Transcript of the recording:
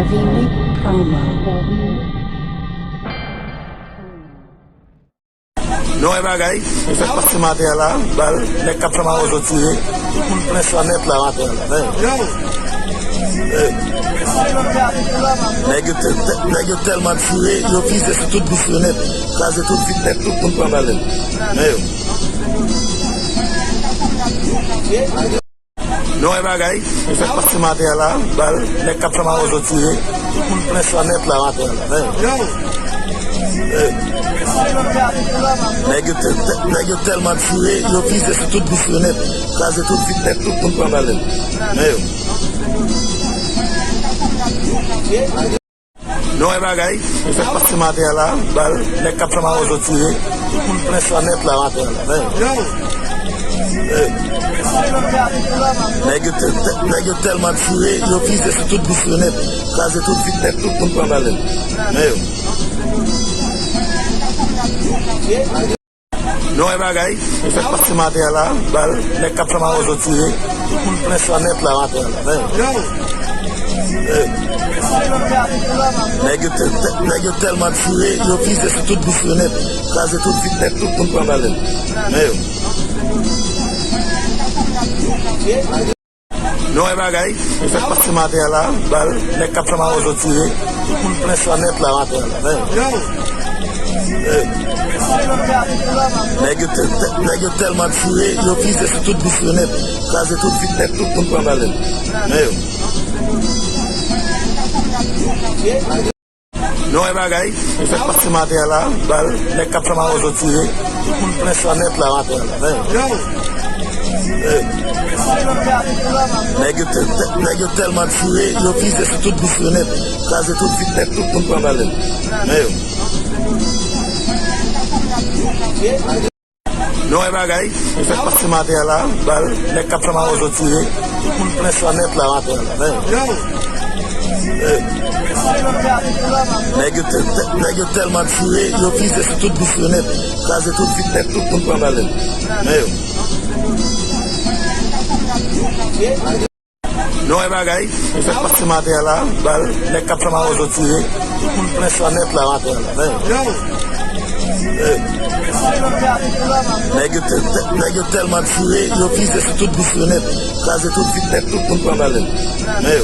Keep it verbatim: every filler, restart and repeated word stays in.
Vini promo. Nou wè bagay, nou fèk pase maten an la, bal, nèg k ap fè mawozo tire, tout moun plen san nèt la maten an la, men. Hey. Nèg yo te-, te-, nèg yo tèlman tire, yo vize sou tout bis yo nèt, kraze tout vit nèt, tout moun pran bal. Men yo. Nou wè bagay, nou fèk pase maten an la, bal, nèg k ap fè mawozo tire, tout moun plen san nèt la maten an la, men. Hey. Nèg yo te-, te-, nèg yo tèlman tire, yo vize sou tout bis yo nèt, kraze tout vit nèt, tout moun pran bal. Men yo. Nou wè bagay, nou fèk pase maten an la, bal, nèg k ap fè mawozo tire, tout moun plen san nèt la maten an la, men. Hey. Nèg yo te-, te-, nèg yo tèlman tire, yo vize sou tout bis yo nèt, kraze tout vit nèt, tout moun pran bal. Men yo. Nou wè bagay, nou fèk pase maten an la, bal, nèg k ap fè mawozo tire, tout moun plen san nèt la maten an la, men. Hey. Nèg yo te-, te-, nèg yo tèlman tire, yo vize sou tout bis yo nèt, kraze tout vit nèt, tout moun pran bal. Men yo. Nou wè bagay, nou fèk pase maten an la, bal, nèg k ap fè mawozo tire, tout moun plen san nèt la maten an la, men. Hey. Nèg yo te-, te-, nèg yo tèlman tire, yo vize sou tout bis yo nèt, kraze tout vit nèt, tout moun pran bal. Men yo. Nou wè bagay, nou fèk pase maten an la, bal, nèg k ap fè mawozo tire, tout moun plen san nèt la maten an la, men. Hey. Nèg yo te-, te-, nèg yo tèlman tire, yo vize sou tout bis yo nèt, kraze tout vit nèt, tout moun pran bal. Men yo. Nou wè bagay, nou fèk pase maten an la, bal, nèg k ap fè mawozo tire, tout moun plen san nèt la maten an la, men. Hey. Nèg yo te-, te-, nèg yo tèlman tire, yo vize sou tout bis yo nèt, kraze tout vit nèt, tout moun pran bal. Men yo. Nou wè bagay, nou fèk pase maten an la, bal, nèg k ap fè mawozo tire, tout moun plen san nèt la maten an la, men. Hey. Nèg yo te-, te-, nèg yo tèlman tire, yo vize sou tout bis yo nèt, kraze tout vit nèt, tout moun pran bal. Men yo.